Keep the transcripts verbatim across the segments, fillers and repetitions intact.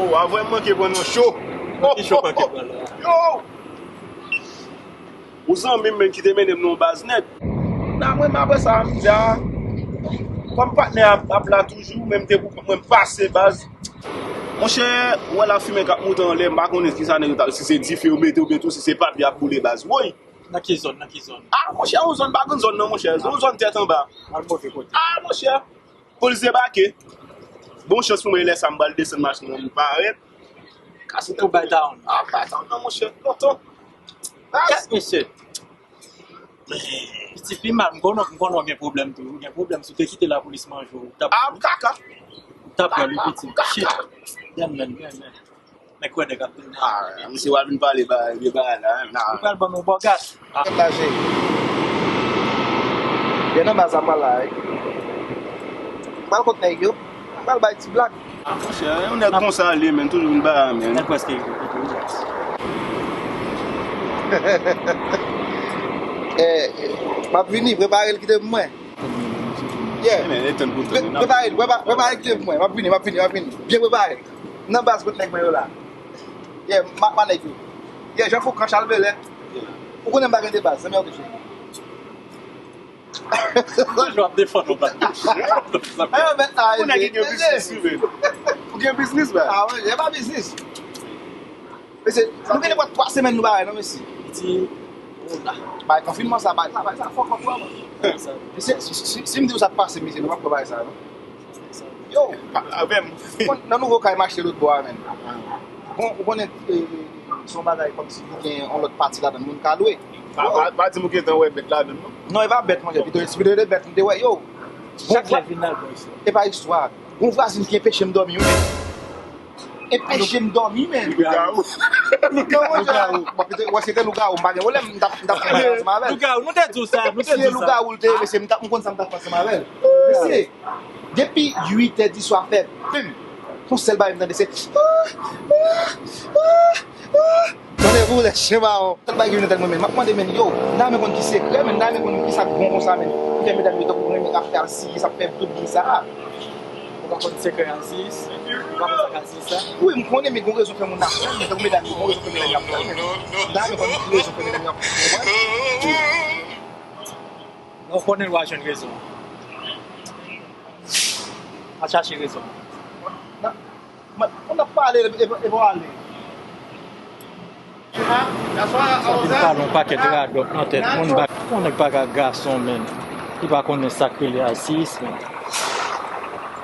Wa vrèman manke pran nan cho. Ki cho manke pran la? Yo! Ou zanmi m menm ki te mennen m nan yon baz nèt. Nan mwen, apre sa, m di a, kòm patnè ap, ap la toujou, men m te pou kont mwen, m pase baz. Monchè, ou wè lafimen k ap monte anlè, m pa konnen ki sa nèg yo t ap, si se dife yo mete oubyen tou si se papye ap boule baz. Woy! Nan ki zòn, nan ki zòn? Ah, monchè, yon zòn pa grann zòn non, monchè. Yon zòn tèt anba. Al move kote. Ah, monchè. Polis debake. Bon chans pou mwen, lè sa m pral desann machin nan, m parèt. Kase tèt. Ou bay down. Ah, bay down non, monchè. Lontan. Kèt, mesye. Piti pi mal, m konnen, m konnen w gen pwoblèm tou. Ou gen pwoblèm, si w te kite lapolis manje w, ou t ap, ah, kaka. Ou t ap pran li piti. Shit. Damn, man, damn, man. Mèkredi k ap vini. Ah, misye w ap vin pale ba, vye bagay la, hein? Nah. Ou pral ban nou bògad. Ah. Tèt la, cheri. Vin nan baz la, pral la, wi. Pral kot nèg yo. Pral bay ti blag. Ah, monchè, yon nèg konsa li menm, toujou vin ba, men. Nèg prèske rive kote ou. Eh, m ap vini, prepare l kite pou mwen. Yeah. Men, e tann pou tann. Pre-, prepare l, prepare, prepare l kite pou mwen. M ap vini, m ap vini, m ap vini. Byen prepare. Nan baz kot nèg mwen yo la. Yeah, ma, ma nèg yo. Yeah, Jean Foucan, Charles Belen. Ou konnen m pa gen de baz, zanmi an te cheri. Toujou ap defann ou, pa. Ayo, mèt la, ou nèg ki gen biznis, wi, men. Ou gen biznis, men. Ah, wi, e pa biznis. Mesye, nou gen nenpòt twa semèn nou pa wè, non, mesye. Di, oh la. Bay konfinman sa, bay sa, bay sa, fòk konfinman. Mesye, si, si, si, si m di w sa k pase, mesye, nou p ap fè bagay sa, non. Yo, avè m. Kon, nan nouvo kay m achte lòt bò a, menn. Bon, ou konnen, eh, se yon bagay kòmsi li gen yon lòt pati ladan l, moun ka lwe. Pa, pa, pa di m ou gentan wè bèt ladan l, non. Non, e pa bèt, monchè. Pito, pito de bèt, m te wè, yo. Chak lè vin al bon istwa. E pa istwa. Gon vwazin ki enpeche m dòmi, wi, menn. Enpeche m dòmi, menn. Lougawou. Lougawou. Bon, pito, wè, se te lougawou, m pa gen pwoblèm, m t ap, m t ap fè bagay ansanm avè l. Lougawou, nou te di w sa, nou te di w sa. Si se lougawou l te ye, mesye, m t ap, m konn sa m t ap fè ansanm avè l. Mesye, depi uit è di swa fè, bim, yon sèl bagay m tande se, ah, ah, ah, ah. Tande pou lè chen mawon. Sèl bagay ki vin nan tèt mwen, men, m ap mande, men, yo, n a renmen konn ki sekrè, men, n a renmen konn ki sa k bon konsa, men. Ki fè medam yo tankou renmen ap fè Alsiyis, ap fè tout bri sa a. Ou pa konn sekrè Alsiyis? Ou pa konn sa k Alsiyis la? Wi, m konnen, men gon rezon fè moun ap fè l, men tankou medam yo, gon rezon fè medam yo ap fè l, men. M ta renmen konn ki rezon fè medam yo ap fè l, ou konprann? Lè w konnen l, w a jwenn rezon. Al chache rezon. Nan, mwen, mwen ap pale, e, e, e pa w ale. Sa vin pale yon pakèt radòt nan tèt moun. Yon nèg pa ka gason, menn. Li pa konnen sa k rele Alsiyis, menn.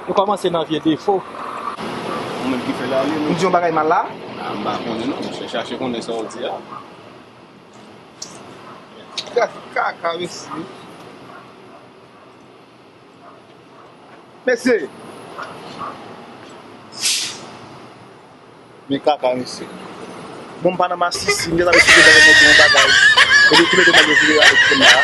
Yo kòmanse nan vye defo. Ou menm ki fè l ale, non? M di yon bagay mal la? Ah, m pa konnen, non, monchè. Chache konnen sa w di a. Kaka, mesye. Mesye. Men kaka, mesye. Bon, m pa nan masisi, m gentan mesye te bay mwen yon bagay. Epi tou lè de nèg yo vire ale kounye a.